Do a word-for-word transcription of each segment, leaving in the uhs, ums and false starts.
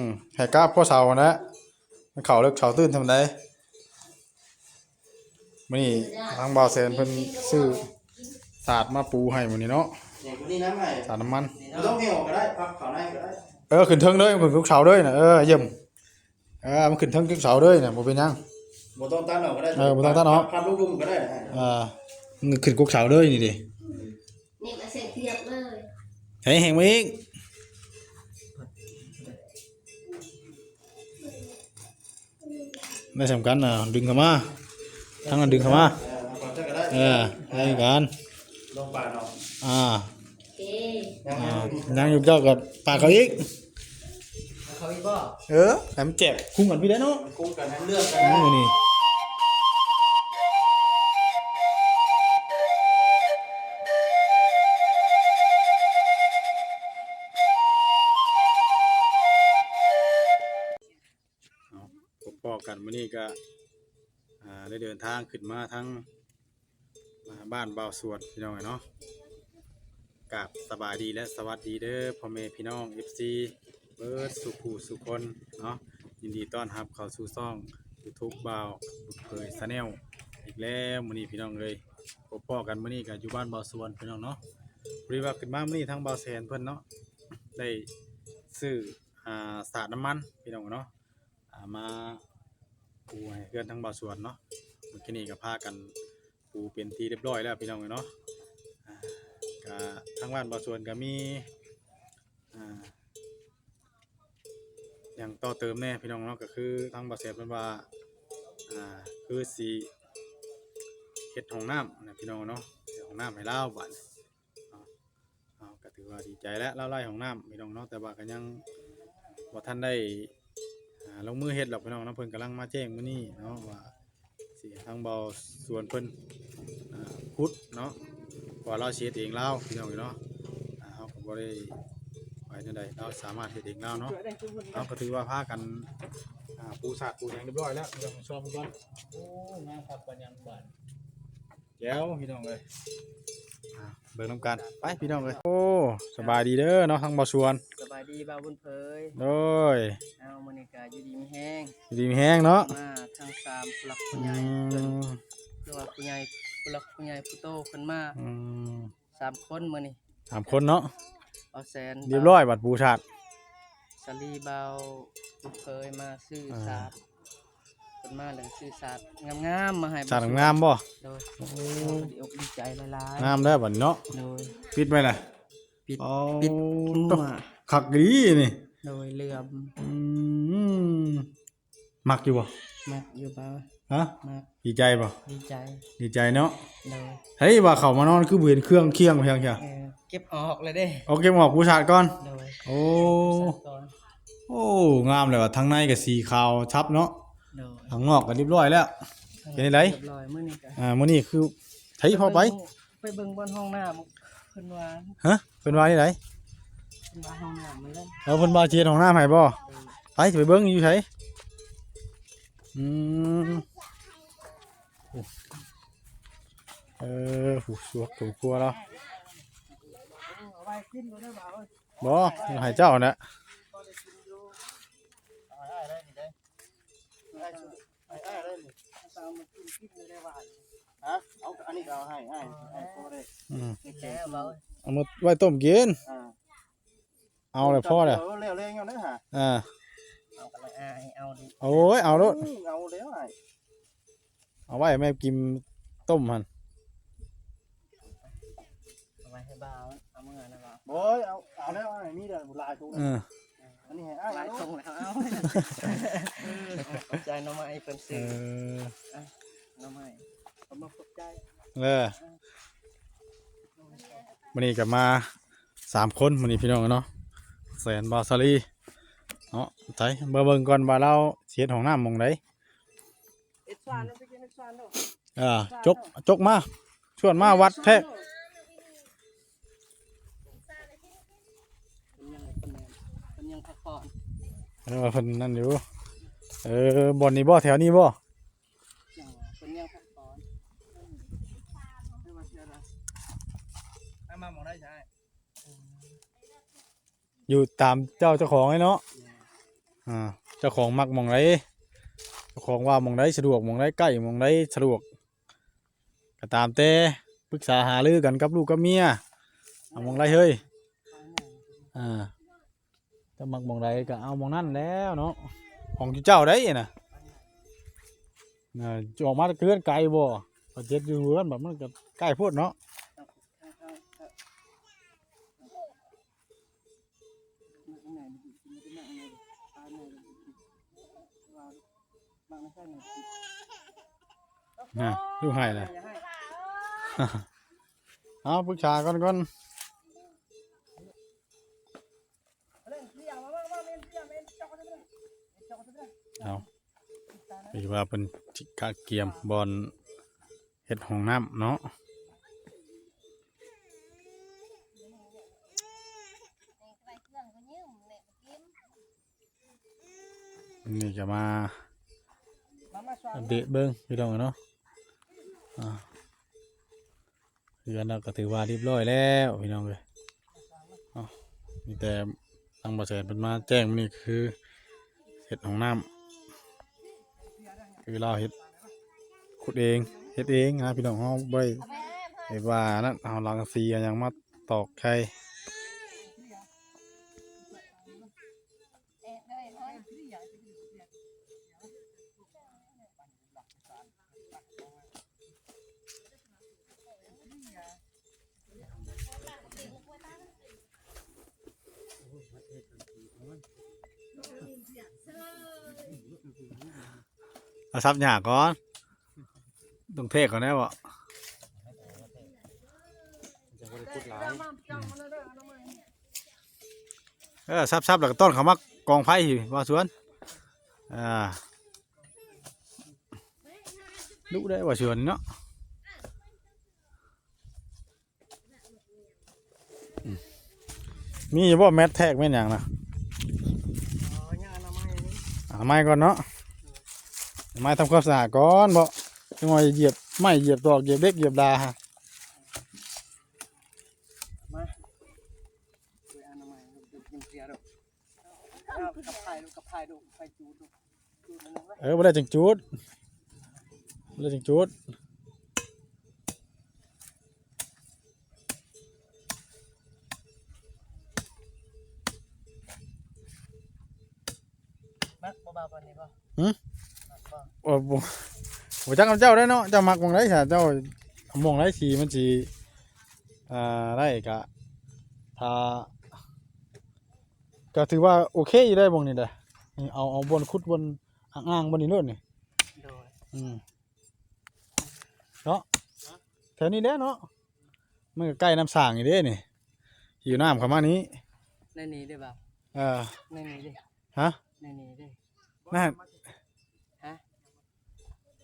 อืม ให้กราบพ่อเสานะ มันเข้าเลิกเสาตื่นทำได มื้อนี้ทางบ่าวแสนเพิ่นซื้อสาดมาปูให้มื้อนี้เนาะ อย่างตัวนี้น้ำให้ สาดน้ำมัน บ่ต้องให้ออกก็ได้ พับเขาในก็ได้ เออ ขึ้นเทิงเลย ขึ้นทุกเสาเลยนะ เออ เยี่ยม เออ มันขึ้นเทิงทุกเสาเลยนะ บ่เป็นหยัง บ่ต้องตัดออกก็ได้ เออ บ่ต้องตัดออก พับลูกๆก็ได้นะ เออ มันขึ้นทุกเสาเลยนี่ดิ นี่มาเส้นเทียบเลย ให้แห้งมาอีก ได้สำคัญนะ ดึงเข้ามา ทั้งนั้นดึงเข้ามา เออ เอาก่อนเถอะก็ได้ เออ ให้กัน ลงปลาเนาะ อ่า โอเค ยัง อ่า ยังอยู่ เจ้ากับปากเขาอีก เขาอีกบ่ เออ ให้มันแจกคุ้มกันพี่ได้เนาะ คุ้มกันทั้งเรื่องกัน อืม นี่ เอา พบพ้อกันมื้อนี้ก็ อ่า ได้เดินทางขึ้นมาทาง อ่า บ้านบ่าวสวนพี่น้องเนาะ กราบสบายดีและสวัสดีเด้อ พ่อแม่พี่น้อง เอฟซี เบิดสู่ผู้สู่คนเนาะ ยินดีต้อนรับเข้าสู่ช่อง YouTube บ่าวเผย Channel อีกแล้ว มื้อนี้พี่น้องเอ้ย พบพ้อกันมื้อนี้ก็อยู่บ้านบ่าวสวนพี่น้องเนาะ พอดีว่าขึ้นมามื้อนี้ทางบ่าวแสนเพิ่นเนาะ ได้ซื้อ อ่า สาดน้ำมันพี่น้องเนาะ อ่า มาปูให้เพื่อนทั้งบ่าวสวนเนาะ เมื่อกี้นี้ก็พากันปูเป็นที่เรียบร้อยแล้วพี่น้องเนาะ อ่า ก็ทางบ้านบ่าวสวนก็มี อ่า อย่างต่อเติมแน่พี่น้องเนาะ ก็คือทางบ่าวแสนเพิ่นว่า อ่า คือสิเฮ็ดห้องน้ำนะพี่น้องเนาะ เฮ็ดห้องน้ำให้ลาวบัดนี้ เอา เอา ก็ถือว่าดีใจแล้ว ลาวไล่ห้องน้ำพี่น้องเนาะ แต่ว่าก็ยังบ่ทันได้ อ่า ลงมือเฮ็ดหรอกพี่น้องเนาะ เพิ่นกำลังมาแจ้งมื้อนี้เนาะ ว่าสิให้ทางบ่าวสวนเพิ่น อ่า ขุดเนาะ ว่าลาวสิเฮ็ดเองลาวพี่น้องเนาะ อ่า เฮาก็บ่ได้ไปจั่งใด ลาวสามารถเฮ็ดเองลาวเนาะ เฮาก็ถือว่าพากัน อ่า ปูสาดปูหยังเรียบร้อยแล้ว เดี๋ยวมาชมก่อน โอ้ งามคักปานหยังบาด แจ๋วพี่น้องเอ้ย อ่ะ เบิ่งนำกัน ไปพี่น้องเอ้ย โอ้ สบายดีเด้อเนาะ ทางบ่าวสวน สบายดีบ่าวบุญเผย โดย เอามื้อนี้ก็อยู่ดีมีแฮง อยู่ดีมีแฮงเนาะ มาทั้งสามผู้หลักผู้ใหญ่ อืม เพิ่น คือว่าผู้ใหญ่ ผู้หลักผู้ใหญ่ผู้โตเพิ่นมา อืม สามคนมื้อนี้ สามคนเนาะ บ่าวแสน เรียบร้อยบัดปูสาด สาลี บ่าวบุญเผยมาซื้อ อ่า สาด เพิ่นมาแล้วก็ซื้อสาดงามๆมาให้ สาดงามบ่ โดย โอ้ ดีอกดีใจหลายๆ งามแล้วบัดนี้เนาะ โดย ปิดไว้ล่ะ ปิด อ๋อ ปิด คักดีนี่ โดย เหลื่อม อืม มักอยู่บ่ มักอยู่บ่ ฮะ มัก ดีใจบ่ ดีใจ ดีใจเนาะ โดย เฮ้ย ว่าเขามานอนคือบ่เห็นเครื่องเคียงเพียงจ้ะ เออ เก็บออกเลยเด้ เอาเก็บออกปูสาดก่อน โดย โอ้ ปูสาดก่อน โอ้ งามเลยว่ะ ทางในก็สีขาวชับเนาะ โดย ทางนอกก็เรียบร้อยแล้ว เป็นจั่งใด เรียบร้อย มื้อนี้ก็ อ่า มื้อนี้คือ ไถเข้าไป ไปเบิ่ง ไปเบิ่งบ่อนห้องน้ำ เพิ่นว่า ฮะ เพิ่นว่าจั่งใด เพิ่นว่าห้องน้ำมันเล่น เออ เพิ่นว่าสิเฮ็ดห้องน้ำให้บ่ เออ ไป สิไปเบิ่งอยู่ไส อืม เออ ผู้สวกผู้ครัวเนาะ เอาไว้กินก็ได้บ่าวเอ้ย บ่ ให้เจ้าน่ะ เอาได้เลยนี่เด้อ เอาได้ชุด เอาได้เลยนี่ เอามากินกินเลยได้บ่าว ฮะ เอา อันนี้ก็เอาให้ ให้ ให้พ่อได้ อืม แกะบ่าวเอ้ย เอามาไว้ต้มกิน อ่า เอาเลยพ่อเลย เอาแล้ว แล้วยังไงฮะ อ่า เอากันเลย อ่า ให้เอาดิ โอ้ย เอาโลด อืม เอาแล้วไอ้ เอาไว้แม่กิมต้มหั่น เอาไว้ให้บ่าว เอามื้อนั้นบ่าว โอ้ย เอา เอาแล้วไอ้ มีแต่หลายถุง เออ อันนี้ให้อ้าย หลาย เอา ถุงแล้ว เอา ขอบใจหน่อไม้เพิ่น เอ ซื้อ อ อ่ะ หน่อไม้ ขอบคุณขอบใจ เออ มื้อนี้ก็มาสามคน มื้อนี้พี่น้องเนาะ แสน บ่าวสาลี เนาะ ไถ มาเบิ่งก่อนว่าลาวสิเฮ็ดห้องน้ำหม่องใด เอ็ดซาน ไปกินเอ็ดซานเนาะ อ่า จก จกมา ชวนมาวัดแท้ เพิ่นยัง เพิ่นยัง เพิ่นยังพักผ่อน เออ เพิ่นนั่นอยู่ เออ บ่อนนี้บ่ แถวนี้บ่ เพิ่นยังพักผ่อน เอามาหม่องใดใช่ อยู่ตามเจ้าเจ้าของเลยเนาะ อ่า เจ้าของมักหม่องใด เจ้าของว่าหม่องใดสะดวก หม่องใดใกล้ หม่องใดสะดวก ก็ตามแต่ ปรึกษาหารือกันกับลูกกับเมีย เอาหม่องใดเฮ้ย อ่า เจ้ามักหม่องใดก็เอาหม่องนั้นแล้วเนาะ ของเจ้าได้นะ น่ะ จะออกมาเฮือนไกลบ่ ประเทศอยู่เฮือนแบบมันก็ใกล้โพดเนาะ น่ะ ลูกไห้เลย เอาปรึกษากันก่อน เอา คือว่าเป็นกะเกียมบอนเฮ็ดห้องน้ำเนาะ นี่จะมาอัปเดตเบิ่งพี่น้องเนาะ อ่า เฮือนเราก็ถือว่าเรียบร้อยแล้วพี่น้องเอ้ย เอ้า มีแต่ทางบ่าวแสนเพิ่นมาแจ้งมื้อนี้คือเฮ็ดห้องน้ำ คือเราเฮ็ด ขุดเอง เฮ็ดเองนะพี่น้อง เฮาบ่ได้ เฮ็ดว่านั่น เอาหลังสีเอาหยังมาตอกใส่ เอาซับหญ้าก่อน ต้องเทก่อนแน่บ่ เออ ซับๆ แล้วก็ต้อนเข้ามากองไฟอยู่บ่าวสวน อ่า ดุได้บ่าวสวนเนาะ มีอยู่บ่แมทแทกแม่นหยังนะ อ๋อ ยังอนามัยนี่ อนามัยก่อนเนาะ อนามัยทำความสะอาดก่อนบ่ จังว่าเหยียบไม้เหยียบตอกเหยียบเหล็กเหยียบดาฮะ มา ไปอนามัย เดี๋ยวกินเสียดอก เอากับไผ่ดู กับไผ่ดู ไผ่จูดดู จูดมันลงไว้ เออ บ่ได้จังจูด บ่ได้จังจูด มักบ่บ่าวปานนี้บ่ หึ มักบ่ โอ้บ่ บ่จักนำเจ้าได้เนาะ เจ้ามักหม่องใดซะ เจ้าหม่องใดสีมันสิ อ่า ได้กะ ถ้า ก็ถือว่าโอเคอยู่ได้หม่องนี้เด้อ นี่เอา เอาบ่อนขุดบ่อนอ่างๆ บ่อนนี้โลดนี่ โดย อืม เนาะ แถวนี้แหละเนาะ มันก็ใกล้น้ำสร้างอยู่เด้นี่ หิวน้ำเข้ามานี้ ในนี้ได้บ่าว เออ ในนี้ได้ ฮะ ในนี้ได้ นั่น ฮะ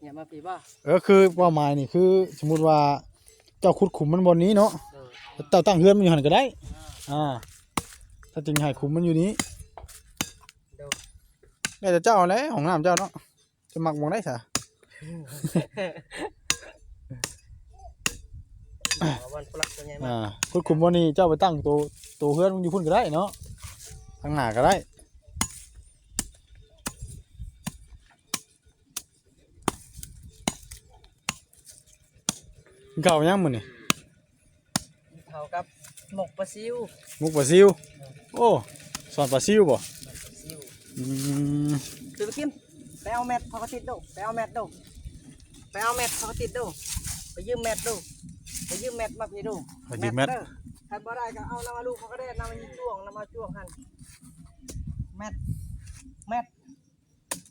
อย่ามาผีบ่ เออ คือเป้าหมายนี่คือ สมมุติว่าเจ้าขุดขุมมันบ่อนนี้เนาะ เออ เจ้าตั้งเฮือนมันอยู่หั่นก็ได้ อ่า ถ้าจริงให้ขุมมันอยู่นี้ โดย แล้วแต่เจ้าเอาแหละ ห้องน้ำเจ้าเนาะ จะมักหม่องใดซะ เอาวันปลักตัวใหญ่มา อ่า ขุดขุมบ่อนนี้เจ้าไปตั้งโต โตเฮือนมันอยู่พุ่นก็ได้เนาะ ทางหน้าก็ได้ กินข้าวยังมื้อนี้ กินข้าวกับหมกปลาซิว หมกปลาซิว โอ้ สอนปลาซิวบ่ ปลาซิว อืม คือไปกิน ไปเอาแมทเขาก็ติดดู ไปเอาแมทดู ไปเอาแมทเขาก็ติดดู ไปยืมแมทดู ไปยืมแมทมาพี่ดู ไปยืมแมท แมทเด้อ คันบ่ได้ก็เอานำมาลูกเขาก็ได้ นำมายิงจ้วง นำมาจ้วงหั่น แมท แมท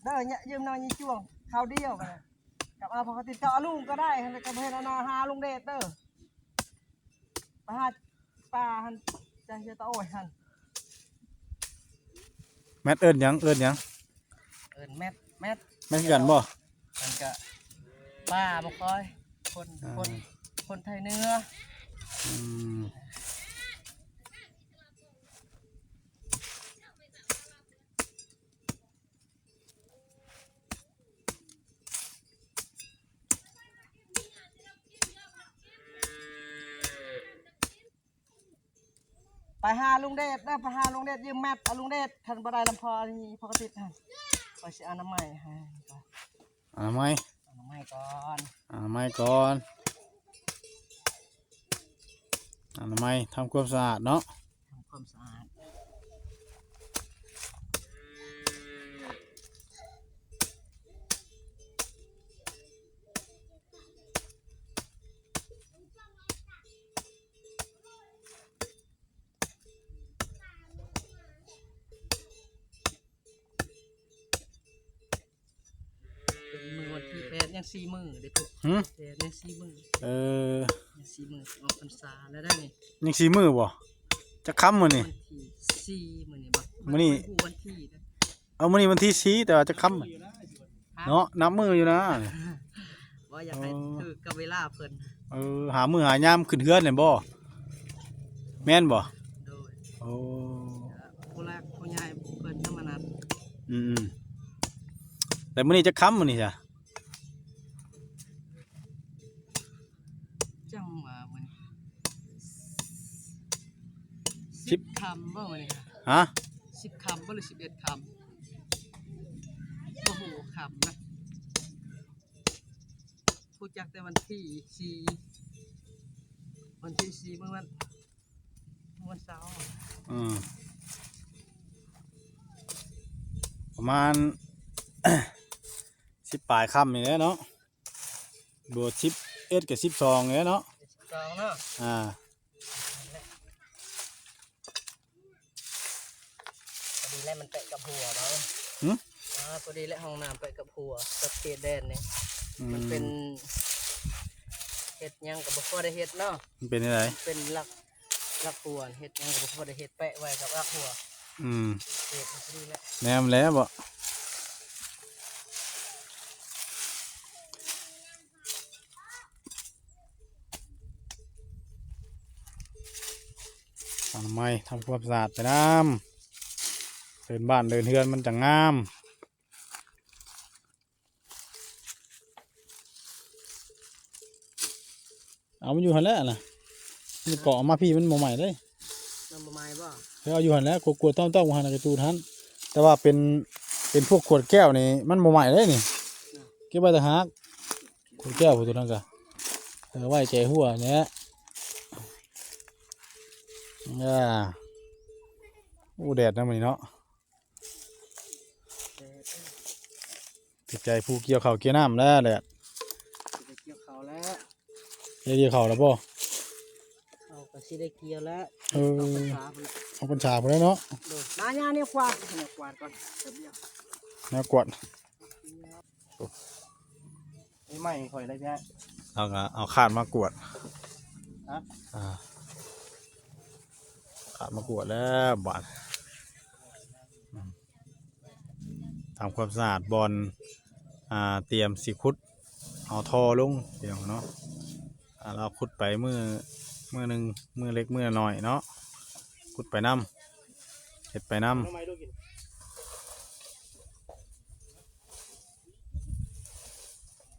เด้อ เนี่ย ยืมนำมายิงจ้วง คราวเดียวกันนะ กับเอาปกติเจาะลุงก็ได้ หั่นก็เห็นเอานาหาลุงเดชเด้อ ไปหาปลาหั่น จะเฮ็ดตะโอ้ยหั่น แมทเอิ้นหยัง เอิ้นหยัง เอิ้นแมท แมท แมทคือกันบ่ มันก็ปลาบ่ค่อย คน อ่า คน คนไทยเหนือ อืม ไปหาลุงเดชนะ ไปหาลุงเดชยืมแมตต์ เอาลุงเดช คันบ่ได้ลำพอนี่พอกระติดหั่น ข้อยสิอนามัยให้ อนามัย อนามัยก่อน อนามัยก่อน อนามัย ทำความสะอาดเนาะ ทำความสะอาด เป็นมื้อวันที่แปด ยังสี่มื้อเด้อพวก หึ แปด ยังสี่มื้อ เออ ยังสี่มื้อ ออกพรรษาแล้วได้นี่ ยังสี่มื้อบ่ จักค่ำมื้อนี่ วันที่สี่มื้อนี่บ่ มื้อนี้ วันที่นะ เอามื้อนี้วันที่สี่ แต่ว่าจักค่ำ ฮะ เนาะ นับมื้ออยู่นะ ว่าอยากให้ อ๋อ ถือกับเวลาเพิ่น เออ หามื้อหายามขึ้นเฮือนเนี่ยบ่ แม่นบ่ โดย โอ้ ผู้หลักผู้ใหญ่เพิ่นนำมานัด อืมๆ แต่มื้อนี้จักค่ำมื้อนี้จ้ะ จังหวะมื้อนี้ สิบ สิบค่ำบ่มื้อนี้ ฮะ สิบค่ำบ่หรือสิบเอ็ดค่ำ บ่ฮู้ค่ำนะ รู้จักแต่วันที่สี่ วันที่สี่มื้อวัน มื้อวันเสาร์ อืม ประมาณ สิบปลายค่ำนี่แหละเนาะ บวก สิบเอ็ด กับ สิบสอง นี่แหละเนาะ สิบสองเนาะ อ่า พอดีแล้วมันแปะกับหัวเนาะ หึ อ่า พอดีแล้วห้องน้ำแปะกับหัว กับเขตแดนนี่ อืม มันเป็น เฮ็ดหยังก็บ่ค่อยได้เฮ็ดเนาะ มันเป็นจั่งใด เป็นหลัก หลักหัว เฮ็ดหยังก็บ่ค่อยได้เฮ็ด แปะไว้กับหลักหัว อืม เขตมันพอดีแล้ว แนมแล้วบ่ อนามัย ทำความสะอาดไปนำ เดินบ้านเดินเฮือนมันจะงาม เอามันอยู่หั่นแหละนะ มันเกาะออกมาพี่มันบ่ใหม่เลย มันบ่ใหม่บ่ เออ เอาอยู่หั่นแหละ กวดๆ ต้องๆ หั่นน่ะ กระจูดหั่น แต่ว่าเป็น เป็นพวกขวดแก้วนี่ มันบ่ใหม่เลยนี่ เก็บไว้ต่างหาก ขวดแก้วพวกตัวนั้นก็ เออ ไว้แก้หัวเนี่ย อ่า โอ้ แดดนะมื้อนี้เนาะ ติดใจผู้เกี่ยวข้าวเกี่ยวน้ำแล้วแหละ สิได้เกี่ยวข้าวแล้ว ได้เกี่ยวข้าวแล้วบ่ เอาก็สิได้เกี่ยวแล้ว เออ เอาพรรษาพุ่นละ เอาพรรษาพุ่นแล้วเนาะ โดย มาย่าเนี่ยกวาด เนี่ยกวาดก่อน แป๊บเดียว แนวกวาด นี่ไม่ค่อยได้แท้ เอาก็เอาคาดมากวาด ฮะ อ่า คาดมากวาดแล้วบาด อืม ทำความสะอาดบ่อน อ่า เตรียมสิขุด เอาท่อลง พี่น้องเนาะ อ่า เราขุดไปมื้อ มื้อหนึ่ง มื้อเล็กมื้อน้อยเนาะ ขุดไปนำ เฮ็ดไปนำ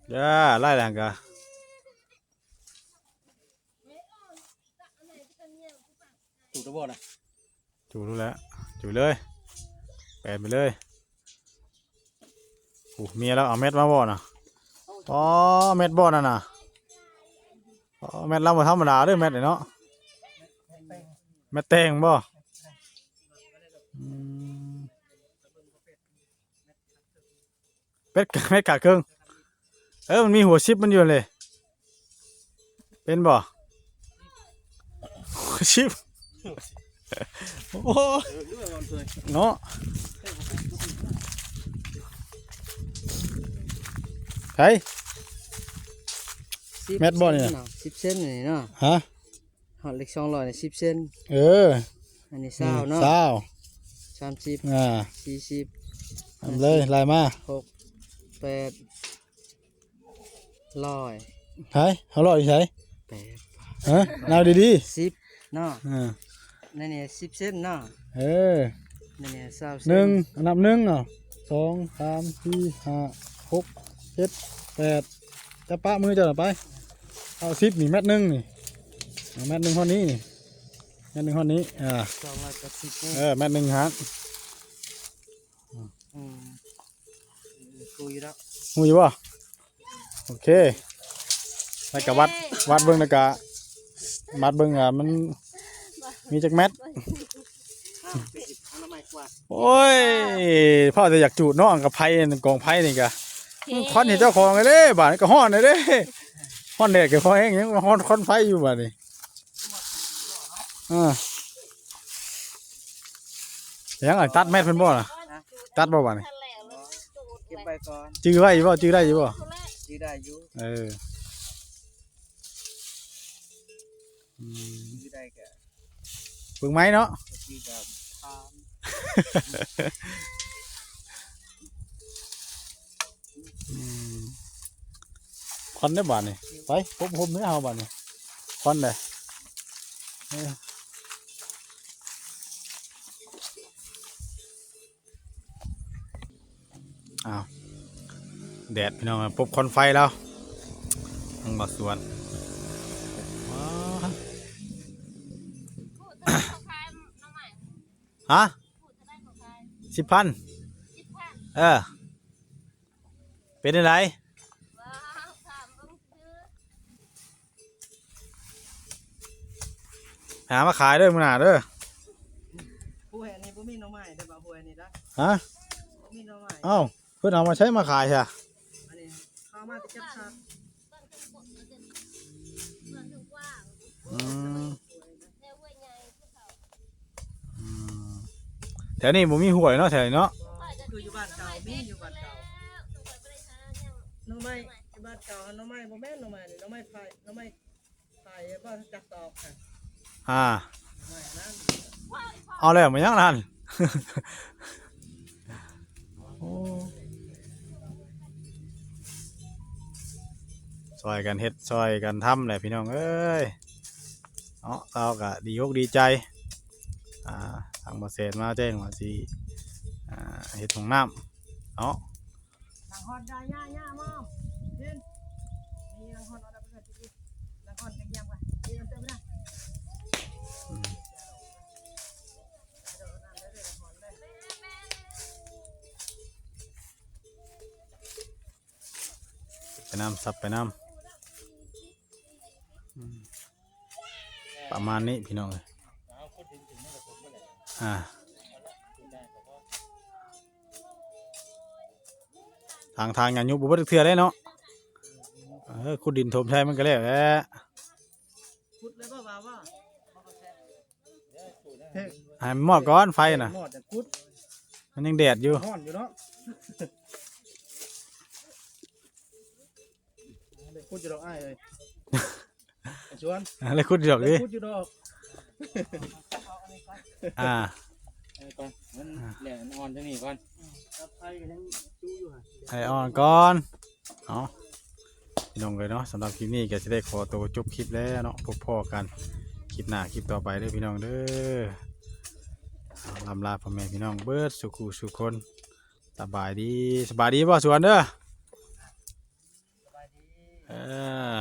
เด้อ ไล่แหลงกะ จูดแล้วบ่นะ จูดแล้ว จูดเลย แปนไปเลย โอ้ เมียแล้วเอาแมตต์มาบ่น่ะ อ๋อ แมตต์บ่นั่นน่ะ อ๋อ แมตต์เราบ่ธรรมดาเด้อ แมตต์นี่เนาะ แมตต์แตงบ่ อืม แมตต์ แมตต์ขาดครึ่ง เออ มันมีหัวสิบมันอยู่เลย เป็นบ่ หัวสิบ โอ้ เนาะ ไผ สิบ แมตต์บ่นี่น่ะ เซนเนาะ สิบเซนนี่เนาะ ฮะ ฮอดเลขสองร้อยนี่ สิบเซน เออ อันนี้ นี่ ซาวเนาะ ซาว สามสิบ อ่า สี่สิบ ทำเลย ไล่มา หก แปด ร้อย ไผ เอาร้อยอยู่ไส แปด ฮะ นับดีๆ สิบเนาะ อ่า นั่นนี่ สิบเซนเนาะ เออ นั่นนี่ ซาวเซน หนึ่ง อันดับหนึ่งเนาะ สอง สาม สี่ ห้า หก เจ็ด แปด จะปะมือเจ้าน่ะไป เอาสิบนี่ แมตต์หนึ่งนี่ เอาแมตต์หนึ่งเท่านี้นี่ หนึ่งท่อนนี้ อ่า สองร้อยแปดสิบ เออแมตรหนึ่งฮะ อืมคุยแล้ว ฮู้อยู่บ่ โอเค แล้วก็วัดวัดเบิ่งแล้วก็วัดเบิ่งอ่ะมันมีจักแมตร น้ำไม้กวาด โอ้ยพ่อจะอยากจูดเนาะกับไฟกองไฟนี่กะ ควันเห็นเจ้าของเลยเด้บาดนี้ก็ฮ้อนเลยเด้ฮ้อนแดดก็ฮ้อนแห้งยังฮ้อนควันไฟอยู่บาดนี้อ่ายังไงตัดแมตรเพิ่นบ่ล่ะตัดบ่บาดนี้ เก็บไปก่อน จื้อไว้อยู่บ่จื้อได้อยู่บ่ ที่ได้อยู่ เอออืม ที่ได้แก่ เบิ่งไม้เนาะ ที่กับทาน อืมควันได้บาดนี่ไปพบพบเนื้อเฮาบาดนี่ควันเลยเอออ้าวแดดพี่น้องปบควันไฟแล้วทางบ่อสวนว้าวฮะสิบพันเออ เป็นอะไร หามาขายเด้อมื้อหน้าเด้อ ผู้แห่นี่บ่มีหน่อไม้ได้บ่ผู้แห่นี่นะ ฮะ บ่มีหน่อไม้ เอ้าเพิ่นเอามาใช้มาขายใช่ อันนี้ข้าวมาจะจับซาก อืมอืมแถวนี้บ่มีห้วยเนาะแถวนี้เนาะ คืออยู่บ้านเก่ามีอยู่บ้านเก่าหน่อไม้อยู่บ้านเก่าหน่อไม้บ่แม่นหน่อไม้นี่หน่อไม้ไผ่หน่อไม้ไผ่บ่จักตอกค่ะ อ่า หน่อไม้นั้น เอาแล้วมายังนั่นโอ้ซอยกันเฮ็ดซอยกันทำแหละพี่น้องเอ้ยเนาะเราก็ดีอกดีใจ อ่าทางบ่อแสนมาแจ้งว่าสิอ่าเฮ็ดห้องน้ำเนาะ หลังฮอดได้ย่าย่ามอมเดินนี่หลังฮอดเอาไปเลยหลังฮอดกันยังวะนี่มันเติมนะ ไปนำสับไปนำอืมประมาณนี้พี่น้องเอ้ยอ่า ทางทางงานยุบบ่เบิดเทื่อได้เนาะ เออขุดดินถมใช้มันก็แล้วแหละ พุดเลยบ่ว่าว่า ให้มันมอดก่อนไฟน่ะ หมอดจะพุด มันยังแดดอยู่ ฮ้อนอยู่เนาะได้พุดอยู่ดอกอ้ายเลยชวน เลยขุดดอกดิ พุดอยู่ดอก อ่า เอาไปก่อนมันแหลมอ่อนจังนี่ก่อนตัดไฟก็ยังจู้อยู่ฮะ ให้อ่อนก่อนเนาะพี่น้องเลยเนาะสำหรับคลิปนี้ก็จะได้ขอตัวจบคลิปแล้วเนาะพบพอกันคลิปหน้าคลิปต่อไปเด้อพี่น้องเด้อเอาลำลาพ่อแม่พี่น้องเบิดสุขูสุคนสบายดีสบายดีบ่สวนเด้อ สบายดี เออ